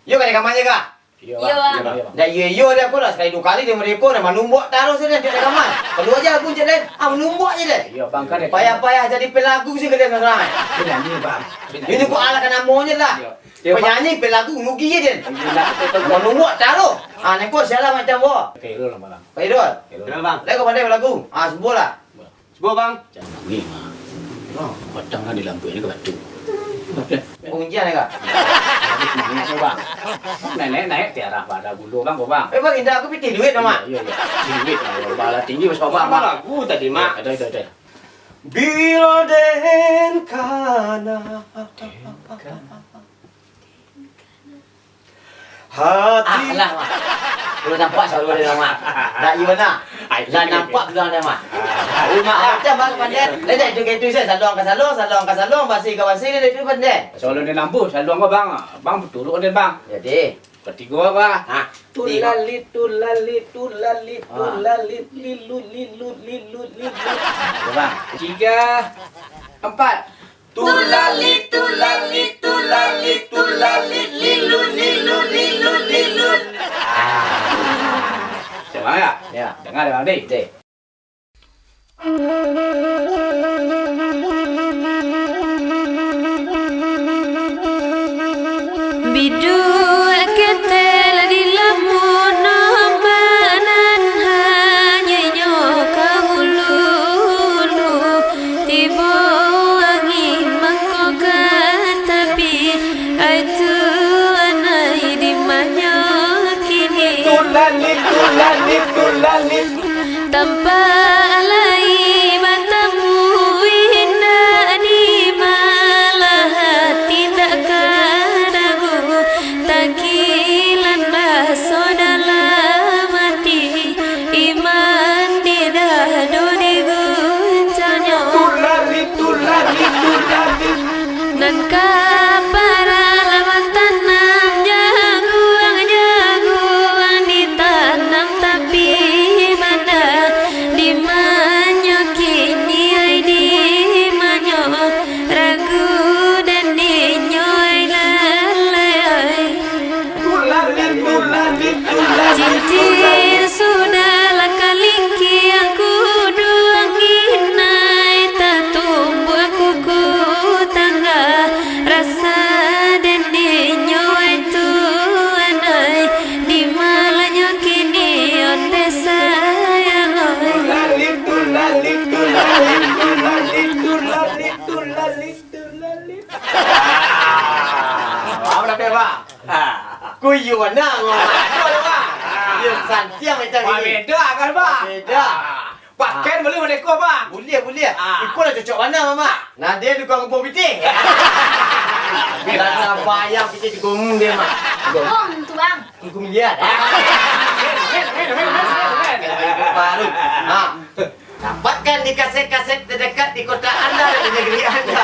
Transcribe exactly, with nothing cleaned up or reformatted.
Yo, ka rekaman je, Kak? Iyo, Bang. Iyo, Bang. Iyo, Bang. Dah iyo-iyo deh, aku lah sakali duo kali dek mereka, dah manumbuak taruih se deh, cek rekaman. Kalua aja aku, cek deh. Ah, manumbuak je deh. Iyo, Bang, kan rekaman. Payah-payah jadi pelagu se kalian sekarang. Penyanyi, Bang. Penyanyi. Ini kok alah ka namonyo lah. Iyo. Iyo, Bang. Penyanyi, pelagu, rugi je deh. Iyo, Bang. Manumbuak taruih. Ah, neko salah macam, bo. Oke, lu lah, Bang. Pak Irul. Oke, lu. Kenapa, Bang? Lai kau pandai balagu? Ah, subuah lah. Subuah, Bang. Jangan nangih, Bang. Padang kan di lampu ini ke batu. Penguncian ya, Kak? Habis semangat tu, Bang. Naik-naik tiarah pada gulu, Bang, kau, Bang. Eh, Bang, indak aku pitih duit, Mak. Iya, iya, iya. Duit, Bang. Bala tinggi, Bang. Bang, lagu tadi, Mak. Ada, ada, ada. Bila den kana. Den kana. Hati. Ah, lah, Mak. Belum nampak suara dia, Mak. Tak, iya, nak. Ai, lah ini nampak dia. Belum ada, Mak. Ah. Rumah macam bang pandai. Dia dah itu, itu saja. Saluang ka saluang, saluang ka saluang, basi ka basi, dia itu pandai. Saluang dia lampu, saluang kau, Bang. Bang, betul dia, Bang. Jadi. Ketiga apa? Ha. Tulalit, tulalit, tulalit, ah. Tulalit, lilut, lilut, lilut, lilut. Coba. Tiga, empat. Tulalit, tulalit, tulalit, tulalit, lilut, lilut, lilut, lilut. Ah. Coba ya? Ya. Dengar, Bang Adi. Oke. Biduak ketek lah dilamun ombak nan hanyo inyo ka ulu-ulu. Tibo angin mangko ka tapi, ai tuan ai di manyo kini. Tulalit, tulalit, tulalit. Tampak lai batamu indak di malahat, indak ka dagu, takilan raso dalam ati, iman di dado diguncangnyo. Tulalit, tulalit, tulalit. Nan ka paralaman tanam jaguang-jaguang ditanam, tapi bana di manyo kini ai, di manyo ragu dan dinyo ai lalai ai. Cincin sudah lah kalingkiang kuduang inai, tatumbuah kuku tangga. Rasa den dinyo ai tuan ai, di malanyo kini onde sayang ai. Tulalit, tulalit, tulalit, tulalit, tulalit, tulalit, tulalit. Ah, apa dah, Bang? Ah. Kuyu bana, Bang. Aduh, Bang. Ah. Yo, santiang macam ini. Beda kan, Bang? Beda. Ah. Pakai boleh boneka, Bang? Boleh, boleh. Ah. Iko lah cocok bana, Mamak. Nah, dia tukang kumpul pitih. Bila nak bayar pitih di gomong dia, Mak. Bang, tu, Bang. Kumpul miliar. Baru. Ha. Dapatkan di kaset-kaset terdekat di kota anda dan di negeri anda.